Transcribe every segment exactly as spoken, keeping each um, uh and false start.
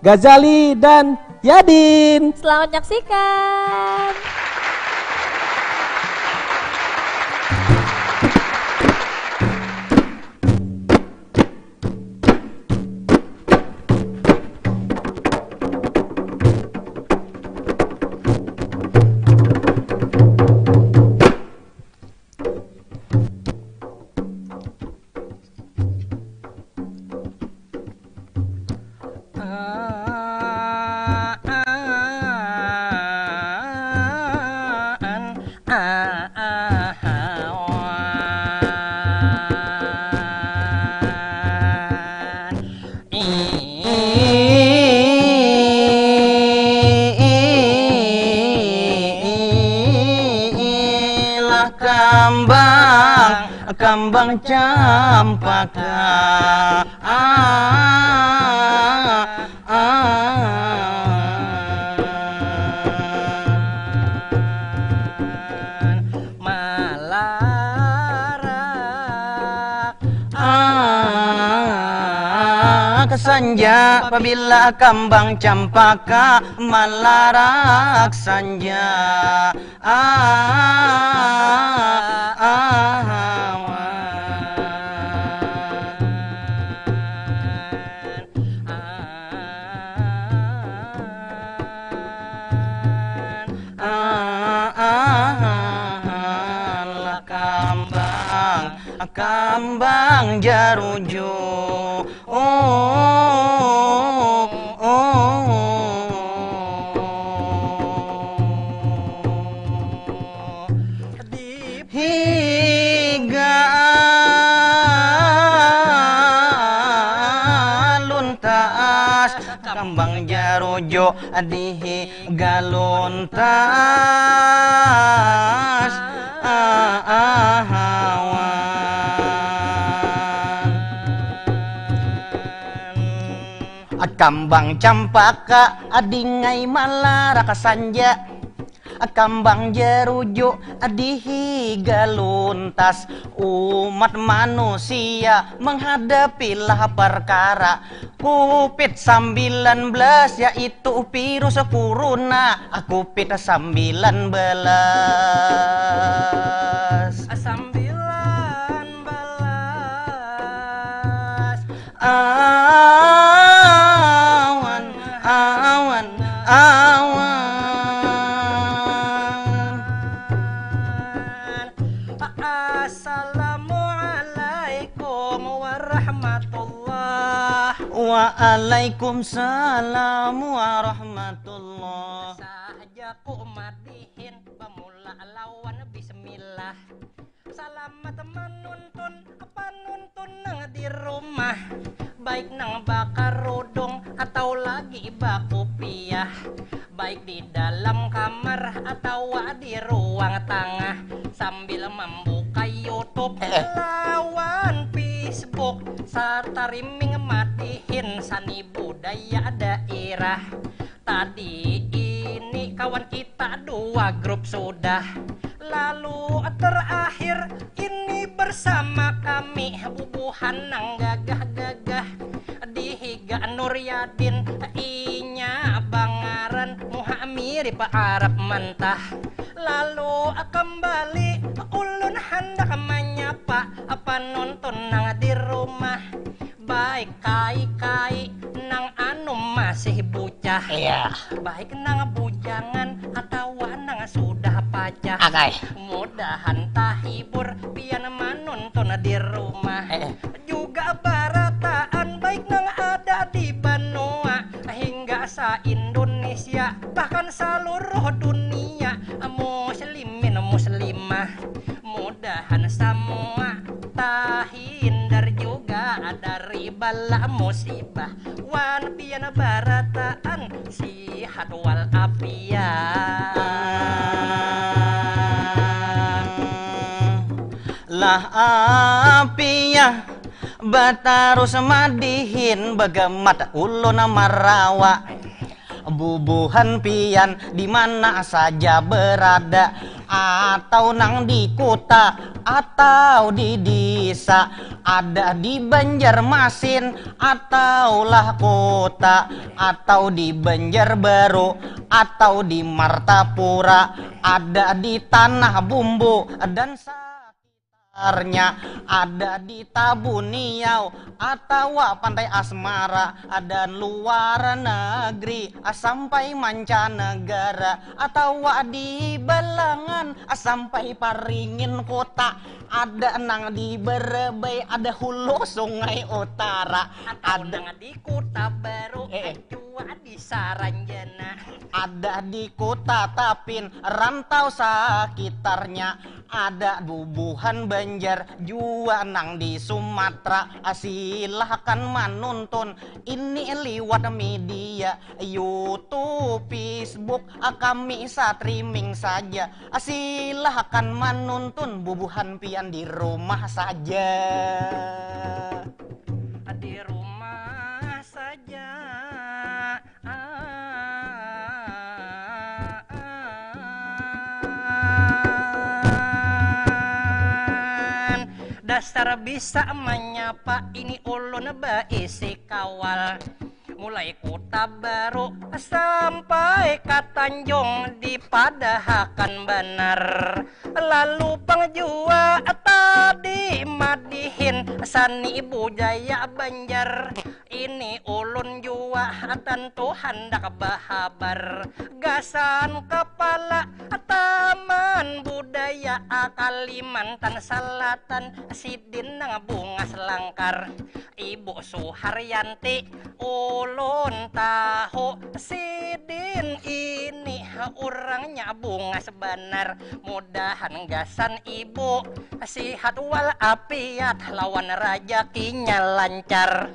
Gazali dan Yadin. Selamat menyaksikan. Ilah kambang, kambang campaka. Ah, ah. Malarak ah, sanja pabila kambang campaka malarak sanja. Ah, ah, ah, ah. Alah kambang, kambang jaruju. Oh, oh, oh. Di higa luntas kambang jaruju di higa luntas ahawan kambang campaka adingai malaraka sanja. Kambang jeruju di higa luntas. Umat manusia menghadapilah perkara covid sembilan belas, yaitu virus corona covid sembilan belas. Sembilan belas. Awan, awan, awan. Assalamualaikum warahmatullah. Waalaikumsalam warahmatullah. Sahaja ku madihin bamula lawan bismillah. Salamat manuntun panuntun nang di rumah, baik nang bakarudung atau lagi bakupiah, baik di dalam kamar atau di ruang tangah, sambil membuka YouTube lawan Facebook, sarta riming madihin sani budaya dairah. Tadi ini kawan kita dua grup sudah. Lalu terakhir ini bersama kami bubuhan nang gagah-gagah. Di higa Nur Yadin inya bangaran muha mirip Arab mantah. Lalu kembali ulun handak manyapa panonton nang di rumah. Baik kai-kai nang anu masih bucah. Iya. Baik nang bujangan atawa nang sudah pacah. Akai. Mudahan tahibur pian manuntun di rumah. Eh, eh. Juga barataan baik nang ada di banua hingga sa-Indonesia bahkan saluruh dunia muslimin muslimah. Mudahan samua tahindar juga dari bala musibah wan pian barataan sihat wal afiat. Lah apiah batarus madihin bagamat ulun marawa. Bubuhan pian di mana saja berada, atau nang di kuta atau di disa, Ada di Banjarmasin ataulah kota, atau di Banjarbaru, atau di Martapura, ada di Tanah Bumbu dan sekitarnya, ada di Tabuniau atau Pantai Asmara, dan luar negeri sampai mancanegara, atau di Balangan sampai Paringin kota, ada nang di Berebai, ada Hulu Sungai Utara, atau ada nang di Kota Baru, eh, eh, jua di Saranjana, ada di Kota Tapin, Rantau sekitarnya, ada bubuhan Banjar jua nang di Sumatera. Silahkan manuntun ini liwat media YouTube, Facebook, kami streaming saja. Silahkan manuntun bubuhan pian di rumah saja. Di rumah saja. Dasar bisa menyapa ini ulun baisi kawal. Mulai Kota Baru sampai ka Tanjung dipadahakan banar. Lalu pang jua tadi madihin sani budaya Banjar. Ini ulun jua tentu handak bahabar gasan kapala Taman Budaya Kalimantan Selatan, sidin nang bungas langkar. Ibu Suharyanti, ulun tahu sidin ini urangnya bungas banar. Mudahan gasan ibu sihat walafiat lawan rajakinya lancar.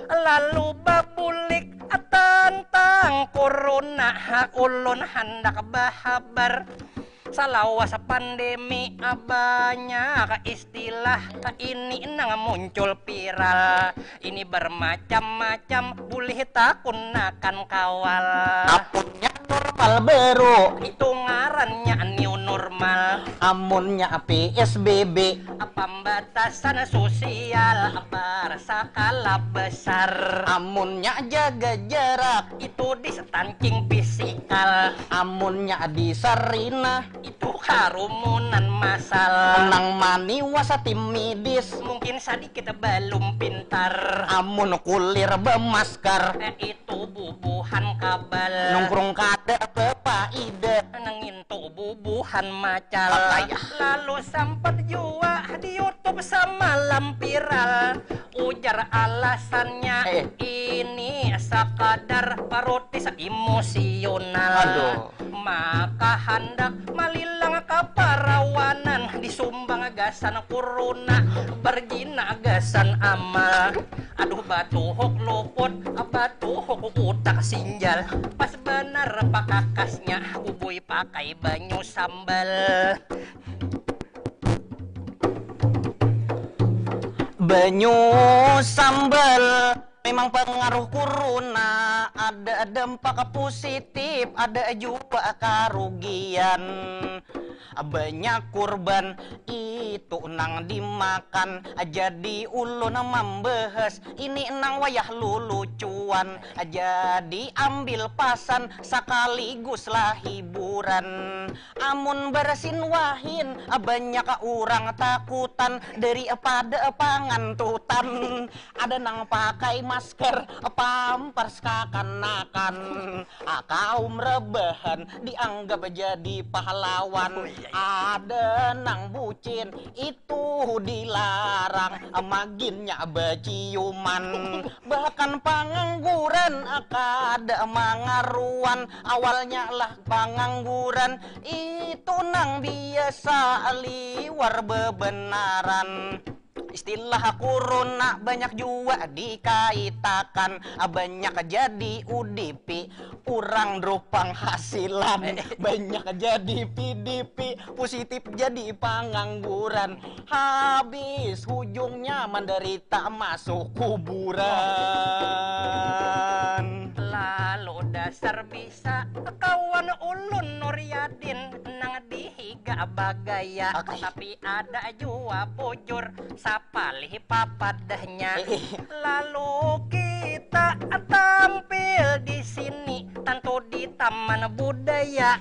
Lalu babulik tentang corona, ulun handak bahabar. Salawas pandemi banyak istilah ini nang muncul viral. Ini bermacam-macam, bulih takunakan kawal. Amunnya normal baru, itu ngarannya new normal. Amunnya P S B B, pembatasan sosial berskala besar. Amunnya jaga jarak, itu distancing fisikal. Amunnya di Sarinah, itu karumunan masal. Nang maniwas tim medis, mungkin sadikit balum pintar. Amun kulir bamaskar, eh, itu bubuhan kabal. Nungkrung kada bapaida, nang ngintu bubuhan macal. Apa ya? Lalu sampat jua di YouTube samalam viral. Ujar alasannya, eh, ini sakadar parutis emosional. Aduh. Maka handak malilang kaparawanan, disumbang gasan corona, berjina gasan amal. Aduh, batuhuk luput, batuhuk utak sinjal. Pas banar pakakasnya, kubui pakai banyu sambal. Banyu sambal. Memang pengaruh corona, ada dampak positif, ada jua karugian. Banyak kurban itu nang dimakan, jadi ulun mambahas ini nang wayah lulucuan. Jadi ambil pasan sakaliguslah hiburan. Amun bersin wahin, banyak urang takutan daripada pangantutan. Ada nang pakai masker, pampers kakanakan. Ah, kaum rebahan dianggap jadi pahlawan. Oh, iya, iya. Ada nang bucin, itu dilarang, maginnya baciuman. Bahkan pangangguran, ah, kada mangaruan. Awalnya lah pangangguran, itu nang biasa liwar bebenaran. Istilah corona banyak jua dikaitakan, banyak jadi U D P, urang drop panghasilan, banyak jadi P D P, positif jadi pangangguran, habis hujungnya menderita masuk kuburan. Lalu dasar bisa kawan ulun Nuryadin nang dihiga bagaya, okay, tapi ada jua bujur sapalih papadahnya. Lalu kita tampil di sini, tentu di Taman Budaya.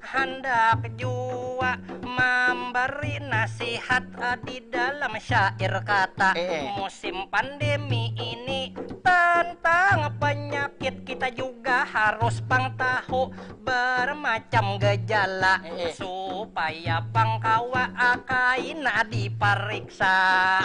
Handak jua memberi nasihat, eh, di dalam syair kata. Musim pandemi ini tentang penyakit kita juga harus pang tahu bermacam gejala, eh, eh, supaya pang kawa akaina dipariksa.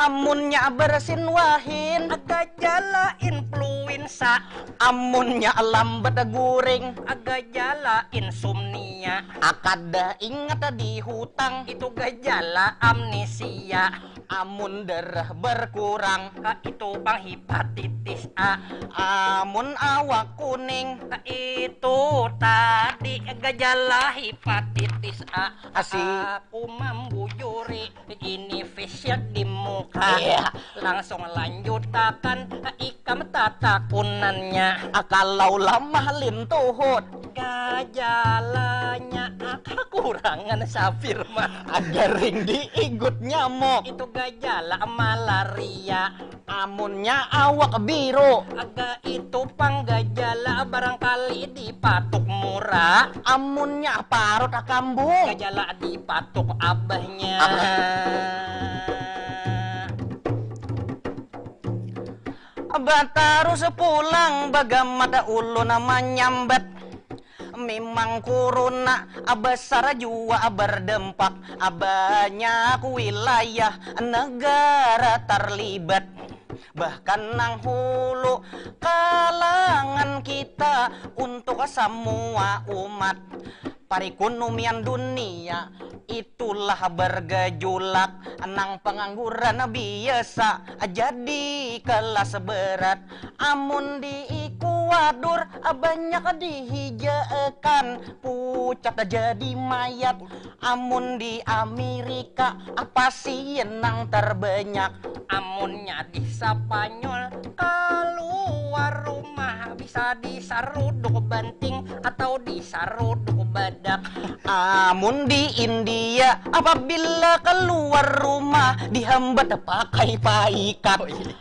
Amunnya bersin wahin, gejala influensa. Amunnya lambat guring, gejala insomnia. Akada ingat di hutang, itu gejala amnesia. Amun darah berkurang, itu pang hepatitis A. Amun awak kuning, itu tadi gejala hepatitis A. Asi. Aku membujuri ini facial di muka. Iya. Langsung lanjutakan ikam tatakunannya. Kalau lamah lintuhut, gajalanya kekurangan safir mah. Garing diigut nyamuk. Itu gajala malaria. Amunnya awak biru, aga itu pang gajala barangkali dipatuk mura. Amunnya parut kambung, gajala dipatuk abahnya. Batarus pulang bagamat ulun manyambat. Memang kuruna besar jua berdampak, banyak wilayah negara terlibat. Bahkan nang hulu kalangan kita untuk semua umat. Parekonomian dunia itulah bergejolak, nang pengangguran biasa jadi kelas berat. Amun di Ekuador banyak dihijaakan, pucat jadi mayat. Amun di Amerika pasien nang terbanyak. Amunnya di Spanyol, keluar rumah bisa disaruduk banting atau disaruduk badak. Amun di India, apabila keluar rumah dihambat pakai paikat. Oh, iya.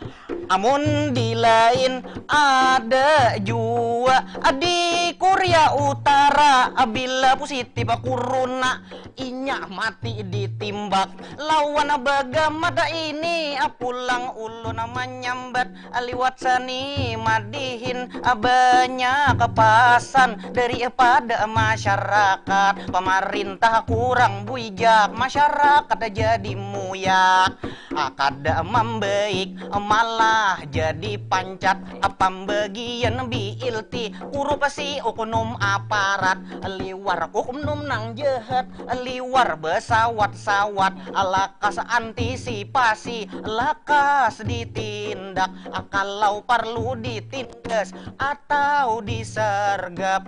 Amun di lain ada jua di Korea Utara, bila positif corona, inya mati ditimbak. Lawan bagamat ini pulang ulun manyambat liwat sani madihin banyak pasan daripada masyarakat. Pamarintah kurang bujak, masyarakat jadi muyak. Kada mambaik, malah jadi pancat. Pambagian B L T, korupsi oknum aparat, liwar oknum nang jahat, liwar besawat-sawat, lakas antisipasi, lakas ditindak, kalau parlu ditindas atau disergap.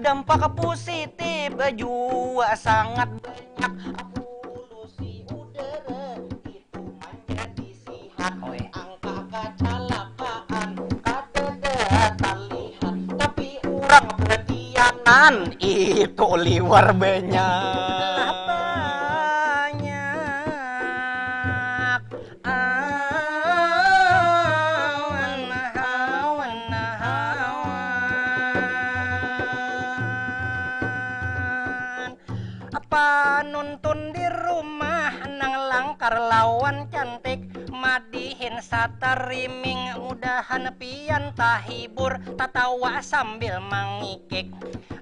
Dampak positif jua sangat banyak, polusi udara itu manjadi sihat. Oi. Angka kacalakaan kadada talihat, tapi urang batianan itu liwar banyak. Lah banyak. Awan, awan, awan. Panuntun di rumah nang langkar lawan cantik, madihin streaming, mudahan pian tahibur, tatawa sambil mangikik.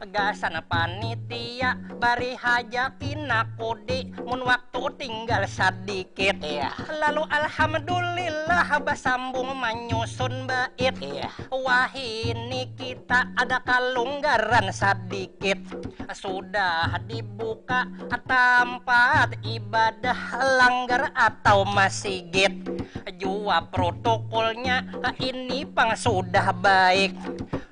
Gasan panitia bari haja kinakudi mun waktu tinggal sadikit. Iya. Lalu alhamdulillah basambung manyusun bait. Iya. Wahini kita ada kalunggaran sadikit. Sudah dibuka tampat ibadah langgar atau masigit. Jua protokolnya ini pang sudah baik.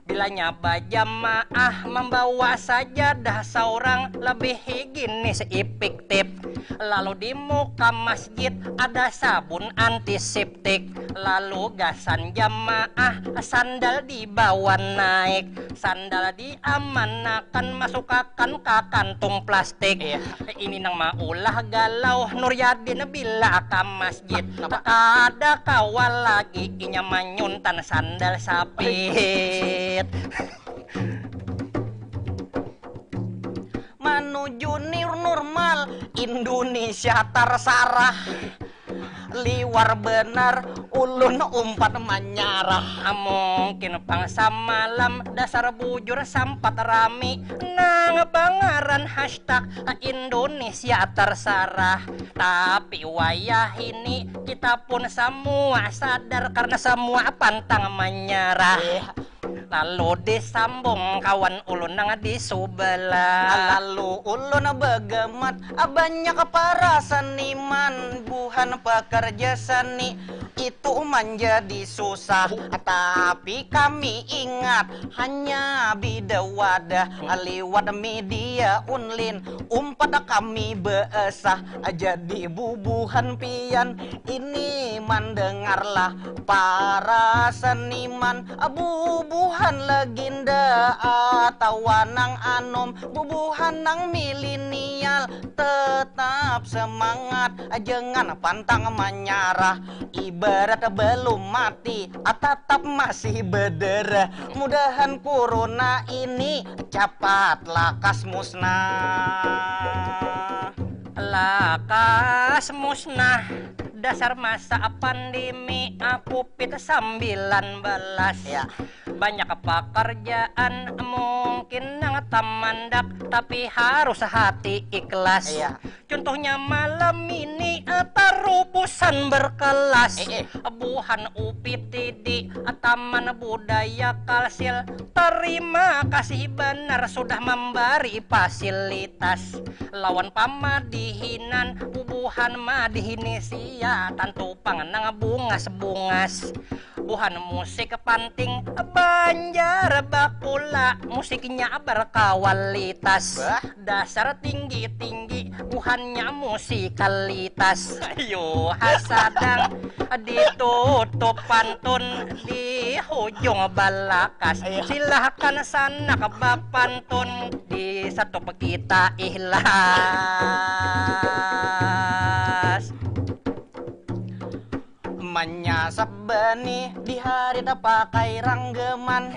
Bilanya bajamaah mambawa sajadah saurang lebih higienis, ipiktif. Lalu di muka masjid ada sabun antiseptik. Lalu gasan jamaah sandal dibawa naik. Sandal diamanakan masukakan ka kantung plastik. Iya. Ini nang maulah galau Nuryadin bila ka masjid. Napa? Kada kawa lagi inya manyuntan sandal sapit. Manuju new normal, Indonesia tarsarah. Liwar benar, ulun umpat manyarah. Mungkin pang samalam dasar bujur sampat rami nang bangaran hashtag Indonesia tarsarah. Tapi wayah ini kita pun samua sadar karena samua pantang manyarah. Iya. Lalu disambung kawan ulun nang di subalah. Lalu ulun begemat, banyak para seniman, buhan pekerja seni itu menjadi susah. Tapi kami ingat, hanya bida wadah liwat media unlin. Umpat kami beesah, jadi bubuhan pian ini mandengarlah para seniman, bubuhan legenda atawa nang anom, bubuhan nang milenial, tetap semangat, jangan pantang manyarah. Ibarat belum mati, tetap masih berdarah. Mudahan corona ini cepat lakas musnah. Lakas musnah. Dasar masa pandemi covid sembilan belas. Ya. Banyak pekerjaan mungkin nang tamandak, tapi harus hati ikhlas. Iya. Contohnya malam ini, eh, tarubusan berkelas. Eh, eh. Buhan U P T D, eh, Taman Budaya Kalsil. Terima kasih benar sudah memberi fasilitas. Lawan pamadihinan, bubuhan madihini sia, tantu pang nang bungas-bungas. Buhan musik panting, Banjar bakula, musiknya berkualitas. Bah. Dasar tinggi-tinggi, buhannya musikalitas. Ayo, hasadang ditutup pantun di hujung balakas. Iya. Silahkan sanak bapantun di satu kita ikhlas. Manyasap benih di hari tapakai ranggeman.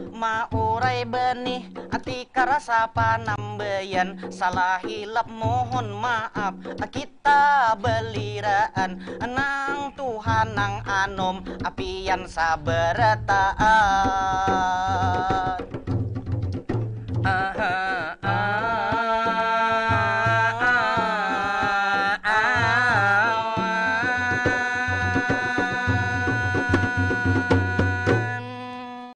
Maurai benih tikar rasa panambayan. Salah hilap mohon maaf, kita beliraan nang Tuhan nang anom apian sabarataan.